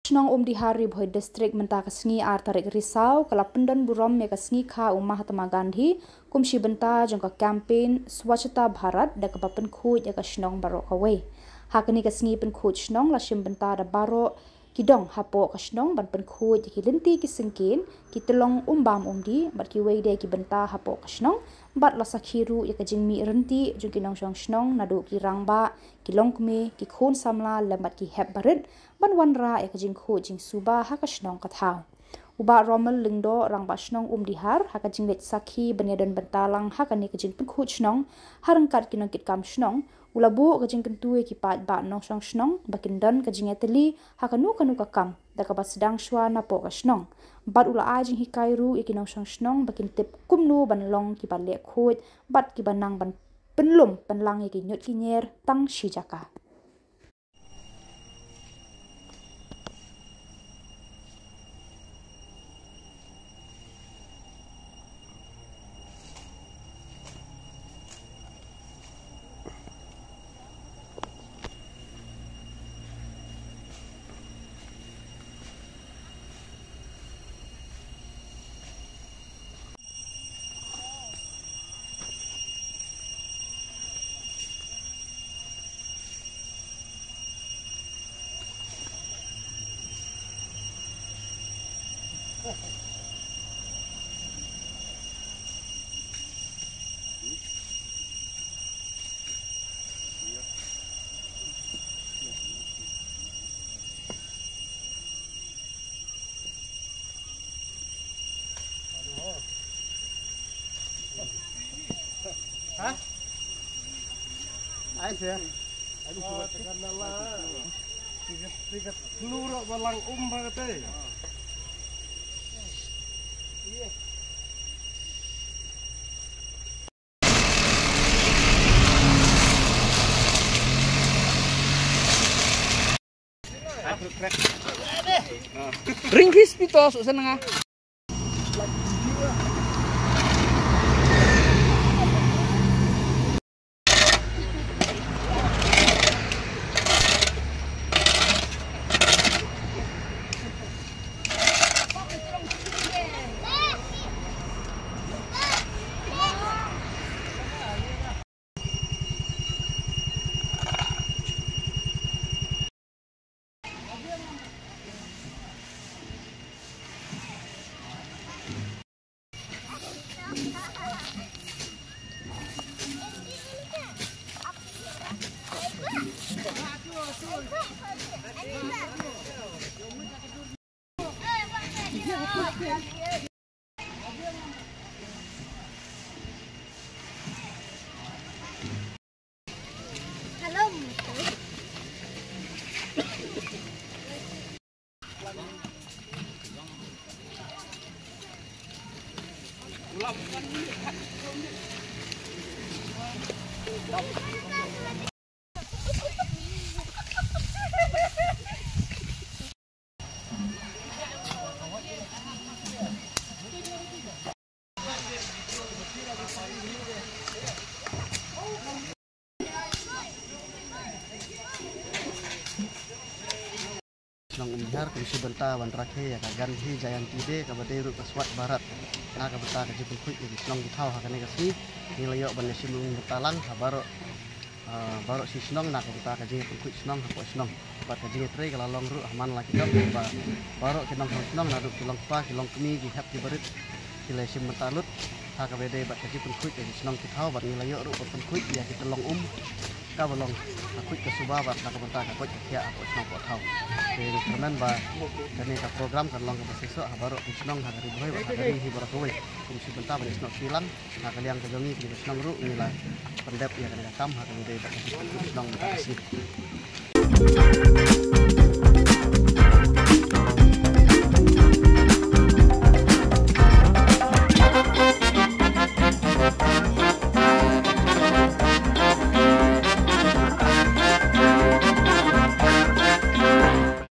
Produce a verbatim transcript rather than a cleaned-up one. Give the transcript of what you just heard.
Shnong Umdihar, Ri Bhoi District, mynta ka sngi ar tarik Risaw ka la pyndon burom ïa ka sngi kha u Mahatma Gandhi kum shi bynta jong ka campaign Swachhata Bharat da kaba pynkhuid ïa ka shnong baroh kawei. Ha kane ka sngi pynkhuid shnong la shim bynta da baroh ki dong hapoh ka shnong ban pynkhuid ïa ki lynti ki syngkien, ki tyllong um bam um dih bad kiwei de ki bynta hapoh ka shnong, bad la sakhi ruh ïa ka jingmih rynti jong ki nongshong shnong naduh ki rangbah, ki longkmie, ki khun samla lem bad ki hep barit ban wanrah ïa ka jingkhuid jingsuba ha ka shnong ka thaw. U Bah Romel Lyngdoh, Rangbah Shnong Umdihar, ha ka jingleit sakhi ban ïadon bynta lang ha kane ka jingpynkhuid shnong ha ryngkat ki nongkitkam shnong, u la buh ka jingkyntu ïa ki paidbah nongshong shnong ba kin don ka jingïatylli ha kano kano ka kam da kaba sdang shuwa napoh ka shnong. Bad u la ai jinghikai ruh ïa ki nongshong shnong ba kin tip kumno ban long kiba leh khuid bad kiba nang ban pynlum pynlang ïa ki ñiut ki ñier tang shi jaka. Ha? Ai se. Ai se. Tiga, tiga, telur balang um ba kata. Ring crispy to, suk sana nga. Shnong Umdihar kum shi bynta ban rakhe ïa ka Gandhi Jayanti Day kaba dei ruh ka Swachh Bharat. Na ka bynta ka jingpynkhuid ïa ki shnong ki thaw ha kane ka sngi, ngi la ïoh ban ïashim bynta lang ha baroh, ah, baroh shi shnong na ka bynta ka jingpynkhuid shnong hapoh shnong. Bad ka jingïatrei ka la long ruh ha man la ki dong ba baroh ki nongshong shnong naduh ki longkpa, ki longkmie, ki hep ki barit ki la shim bynta lut ha kaba ïadei bad ka jingpynkhuid ïa ki shnong ki thaw bad ngi la ïoh ruh ban pynkhuid ïa ki tyllong um kaba long ka khuid ka suba bad na ka bynta ka koit ka khiah hapoh shnong hapoh thaw. Te ngi kyrmen ba kane ka program kan long kaba shisha ha baroh ki shnong ha ka Ri Bhoi bad ha ka ri hi baroh kawei. Kum shi bynta ban ïasnoh kti lang. Ha ka liang ka jong ngi kum ka shnong ruh ngi la pyndep ïa kane ka kam ha kaba ïadei bad ka shnong mynta ka sngi.